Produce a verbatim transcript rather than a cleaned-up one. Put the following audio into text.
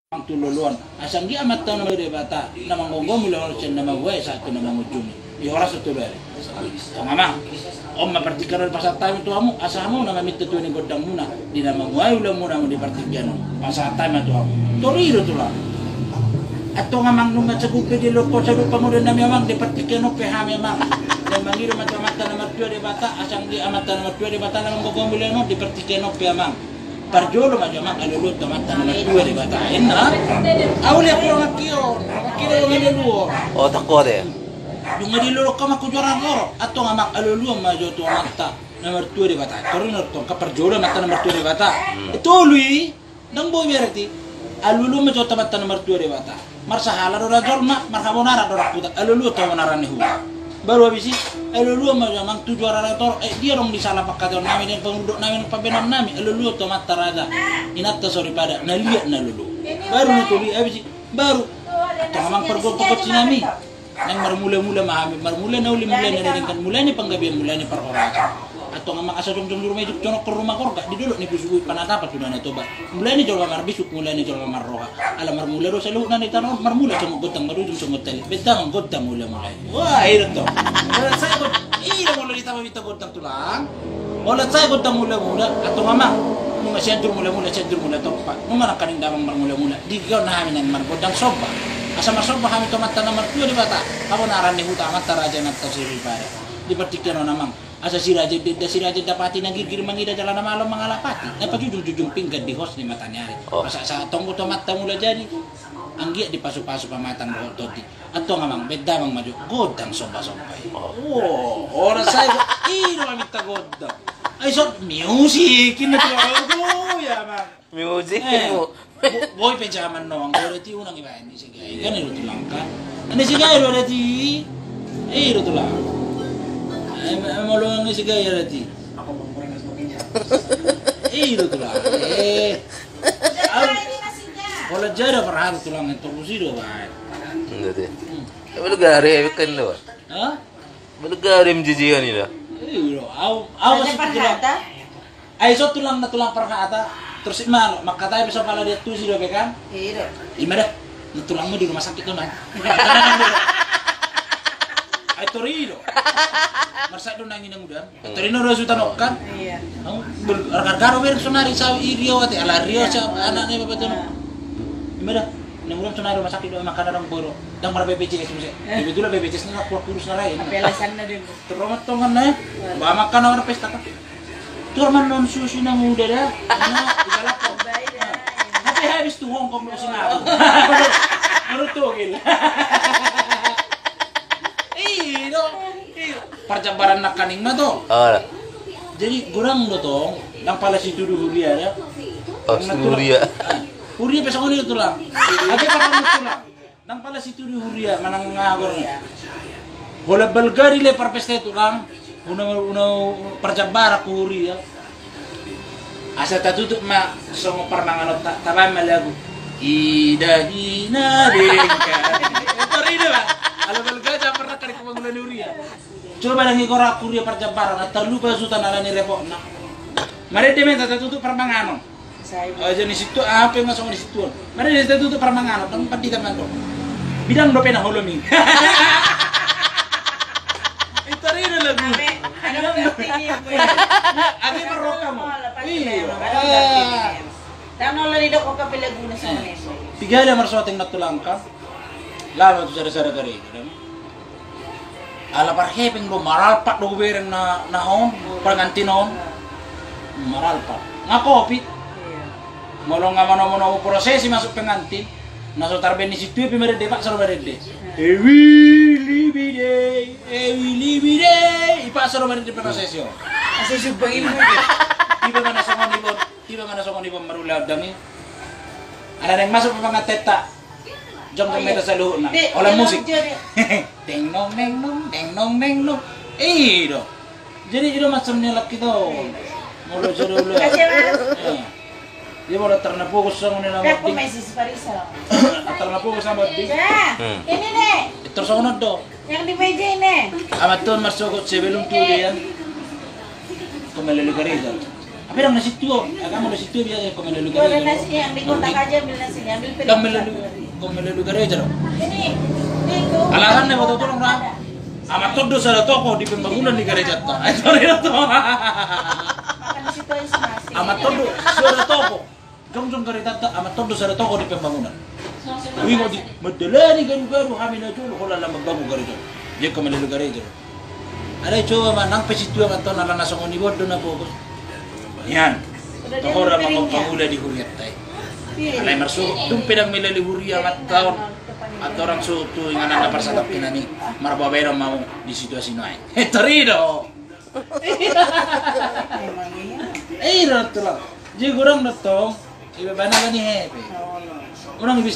Amang tu loloan, asa anggiat Amanta na martua Debata na manggomgomi ulaon on sian na mamuhai sahat tu na mangujungi. Di horas tu bere. Tong amang, on ma partingkian on dipasahat hami tu hamu, asa hamu na maminta tua ni gondangmuna di na mamuhai ulaonmuna di partingkian on. Pasahat hami ma tu hamu. Tori do tulang. Antong amang, nunga sagupe di loko sadupa model nami amang, di partingkian on pe hami amang. Na mangido ma tu Amanta na martua Debata, asa anggiat Amanta na martua Debata na manggomgomi ulaon on di partingkian on pe amang. Parjolo ma jo amang alualuhon tu Amanta na martua Debata, inna. Au le kurang akio, akio do mangalualuhon. Oh, takut ya. Dung di lolok amang tu juara loro, antong amang alualuhon ma jo tu Amanta na martua Debata. Tori na tong, parjolo Amanta na martua Debata. Hmm. Tolu i, ndang boi berarti. Alualuhon ma jo tu Amanta na martua Debata. Marsahala do ra jolma, marhabonaran do ra huta, alualuhon tu habonaran ni huta. Baru habis i, alualuhon ma jo amang tu juara na torop, eh, dia dong di sala pangkataion nami, dengan pangudut nami, dengan pambahenan nami, alualuhon tu Amanta raja, inanta soripada, na liat na lolo. Baru na tolu i, habis i, baru. Antong amang pargonsi-gonsi nami. Nang marmula-mula ma hami, marmula na uli, mula na denggan, mula ni panggabean, mula ni parhorasan. Antong amang asa jongjong juru majuk jonok ruma gorga di dolok ni Pusuk Buhit panatapan tu Danau Toba. Mula ni jolma marbisuk, mula ni jolma marroha. Ala marmula do saluhutna di tano on, marmula songon gondang, marujung songon tali. Baen damang gondang mula-mula. Wah, i do tong. Holan sae gondang, i do molo ditamba minta gondang tulang. Holan sae gondang mula-mula, antong amang. Nunga Sianjur mula-mula, Sianjur mula tompa. Nunga nangkaning damang marmula-mula. Digaon hami nang margondang somba. Asa marsomba hami tu Amanta na martua Debata, habonaran ni huta, Amanta raja, inanta soripada. Di partingkian on amang. Asa si raja enda, si raja enda pati na girgir mangida jala na malo mangalapati, na pajujung-jujung pinggan di hos ni mataniari. Oh. Pasahat-sahat tonggo tu Amanta Mulajadi. Anggiat dipasu-pasu pamatang dohot tondi. Antong amang, baen damang ma jo gondang somba-somba i. Oh. Oh, holan sae, i do maminta gondang. Ai so musik, inna tu lagu ya amang. Musik. Eh, bo-, boi pe jaman nuaeng, berarti unang ibaen ni Sigai. Kan i do tulang kan. Ni Sigai do berarti. I do tulang. Eh, molo ni Sigai berarti. I do tulang. Eh. Holan jada parhata tulang, torus i do baen. Iya deh. Hmm. Tapi lu gari ya, kan lu. Hah? Belegari menjijikan ini dah. Iya, au, au. Ai so tulang na tulang parhata, torus i ma mangkatai pe so pala diantusi dope kan? Iya. I ma da. Na tulangmu di rumah sakit do nang. Ai tori do. Marsak do nang inang udan. Tori na do sutan on kan? Iya. Argar-argar bereng sonari sau i Rio ate, ala Rio sa anaknya bapak tu. I ma da. Inang udan sonari rumah sakit do, makana dang boro. Dang mar B P J S muse. Kebetulan B P J S na kurang kurus na lain. Apa alasanna deh? Terus tongan na. Ba makan na pesta kan. Tur manon susu na muda da. Nah, di dalam kok. Tapi habis tu Hongkong do sini aku. Menurut tuh gil. Iyo. Parjabaran nangkaning ma to. Oh. Jadi godang do tong, dang pala situdu huria ya. Oh, huria. Huria pe songon i tulang. Ate pala tulang. Nang pala situdu huria manang ngagor. Holan balga dilehon parpesta i tulang. Una, una parjambaran huria. Asa tatutup ma songon parmanganon ta, tabaen ma lagu. Ida hina dengka. Tor ida ba. Ala balga jambar na kari kumangula ni huria. Coba dang i gora huria parjambaran, na tarlupa sutan ala ni repotna. Marende ma tatutup parmanganon. Aja ni situ, apa yang masuk di situ? Mari di situ tu parmanganon, dang pandita mandok. Bidang dope na holom i. Itu ari na lagu. Ame, ame. Ame marroka mo. Iyo. Dang olo didok oka pe laguna sama neso. Piga dia marsoting na tulangka. Lalu tu sada-sada kari. Ala parhepeng do, maralpat do hubereng na, na on, pengantin on. Maralpat. Nga kopit. Molo nga manomu-nomu prosesi masuk pengantin, na so tarbaen ni situtu pe marende, ipaksa do marende. Ewi libide, ewi libide, ipaksa do marende prosesi on. Asa sumpah ibu. Iba mana songon ibon, iba mana songon ibon marulaon dang i. Ala naeng masuk pe pangantenta. Jongjong ma hita saluhutna. Holan musik. Deng nong, deng nong, deng nong, deng nong. I do. Jadi i do macam ni halak hita on. Molo sada ulaon. Dia molo tarna fokus sama ni nama. Tarna fokus sama di. Ini nih. Terus songon on do. Yang di meja ini. Amat tuan marsogot sebelum tu dia. Kembali lu gereja. Pedang na sintua, agama na sintua biasa ko melelu gareja. Goreng nasi yang di kotak aja, ambil nasinya, ambil pedang. Kan melelu, ko melelu gareja do. Ini, ini tuh. Alasan na boto tolong na. Amat tondo sada toko di pembangunan di garejanta. Ai, sorry do to. Makan di situ aja masih. Amat tondo sada toko. Jongjong garejanta, amat tondo sada toko di pembangunan. Uingot di, mandalani garu-garu hami na jolo, holan lam mambangun gareja. Dia ko melelu gareja. Alai coba ma, nang pe sintua ma antong, ala na songon i, bodo na pogos. Nian. Tohora ma, pangula di hurianta i. Alai marsuhut, dung pe dang melelu huria ma antong, antong, orang suhut tu inganan na parsatongkinan i. Marboa-boa do ma muse di situasi nuaeng. He, tori do. Emang iya. Eh, ira tulang. Jadi godang do tong. Iba bana bani hepe. Godang bis